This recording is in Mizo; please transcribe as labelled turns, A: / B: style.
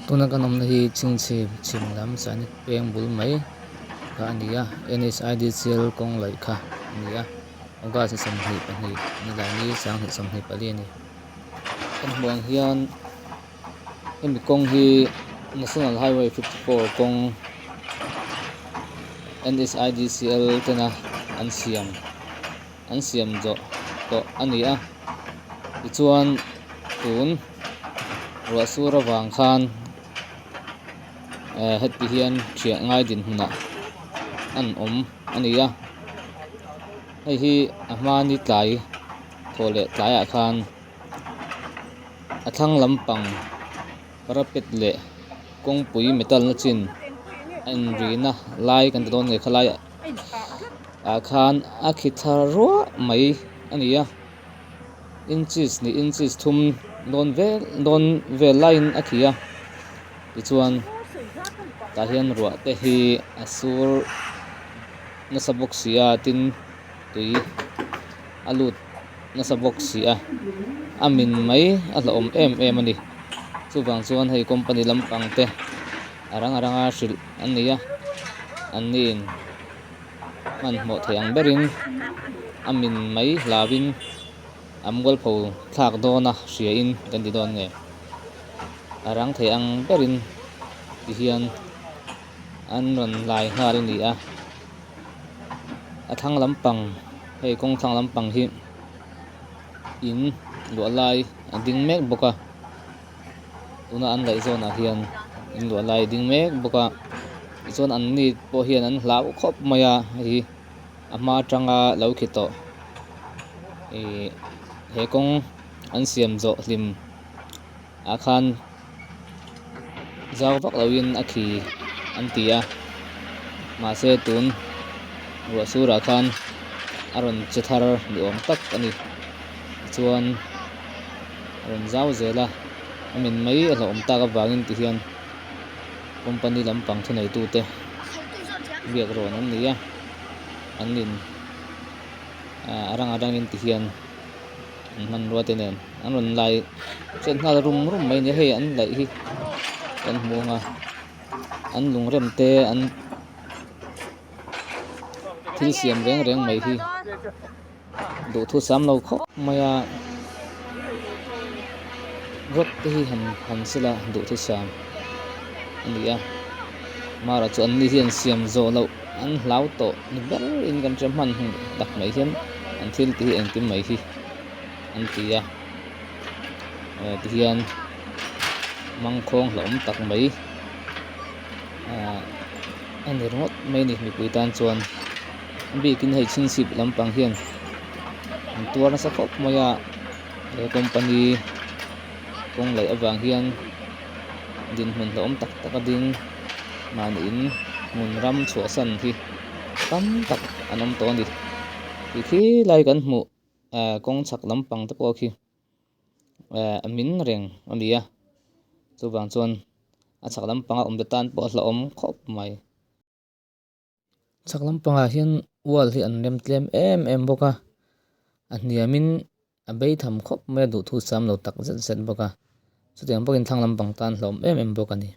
A: Tuna kan awmna hi chhingchhip chhim lam sainik peng bul mai kha a ni a N_H_I_D_C_L kawng laih kha a ni a August ni 22 nilai ni 2024 a ni. Kan hmuh ang hian hemi kawng hi National Highway 54 kawng N_H_I_D_C_L tena an siam. an siam zawh tawh a ni a tichuan tun ruah sur avang khan eh heti hian thiah ngai dinhmunah an awm a ni a hei hi a hmani tlai thawh leh tlaiah khan a thlang lampang parapet leh kawngpui metal na chin a inrina lai kan ti dawn nge khalai ah khan a khi thla ruah mai a ni a inches nih inches thum dawn vel dawn vel laiin a khi a tichuan tah hian ruah te hi a sur nasa bawk si a tin tui a lut nasa bawk si a a min mai a hlauhawm em em a ni chuvang chuan hei company lampang te a rang a ranga hrilh an ni a an niin hmanhmawh thei ang berin a min mai hlauhin a mualpho thlak dawn a hria in kan ti dawn nge a rang thei ang berin tihian an rawn lai nghal a ni a a thlang lampang hei kawng thlang lampang hi in luah lai a ding mek bawk a. Tuna an laih zawnah hian in luah lai a ding mek bawk a tichuan an ni pawh hian an hlau khawp mai a hei hi a hma atanga lo khi tawh ihh he kawng an siam zawh hlim ah khan zau vak loin a khi an ti a mahse tun ruah surah khan a rawn che thar ni awm tak a ni tichuan. A rawn zau zel a, a min mai a hlauhawm tak avangin ti hian company lampang thuneitute biak rawn an ni a, an in a rang a rangin ti hian an hmanrua te nen an rawn lai hriat nghal rum rum mai a ni hei an laih hi kan hmu ang a an lungrem te an thil siam reng reng mai hi. Duhthusam lo khawp mai a, rod te hi han han sela duhthusam a ni a, mara chu an ni hian siam zawh loh an hlau tawh ni ber in kan hre hman hmuh tak mai hian an thil tih hi engkim mai hi an ti a, eh tihian mangkhawng hlauhawm tak mai ah a ni ringawt mai a ni mipui tan chuan. A bikin hei chhingchhip lampang hian an tuar nasa khawp mai a he company kawng laih avang hian dinhmun hlauhawm tak tak a ding mahni in hmun ram chhuahsan hi tam tak an awm tawh a ni ti khi lai kan hmuh eh kawng chhak lampang te pawh khi eh a min reng a ni a chuvang chuan a chhak lampanga awm te tan pawh a hlauhawm khawp mai. Chhak lampangah hian wall hi an rem tlem em em bawk a a hniamin a bei tham khawp mai a duhthu sam lo tak zet zet bawk a chutiang bawkin thlang lampang tan hlawm em em bawk a ni.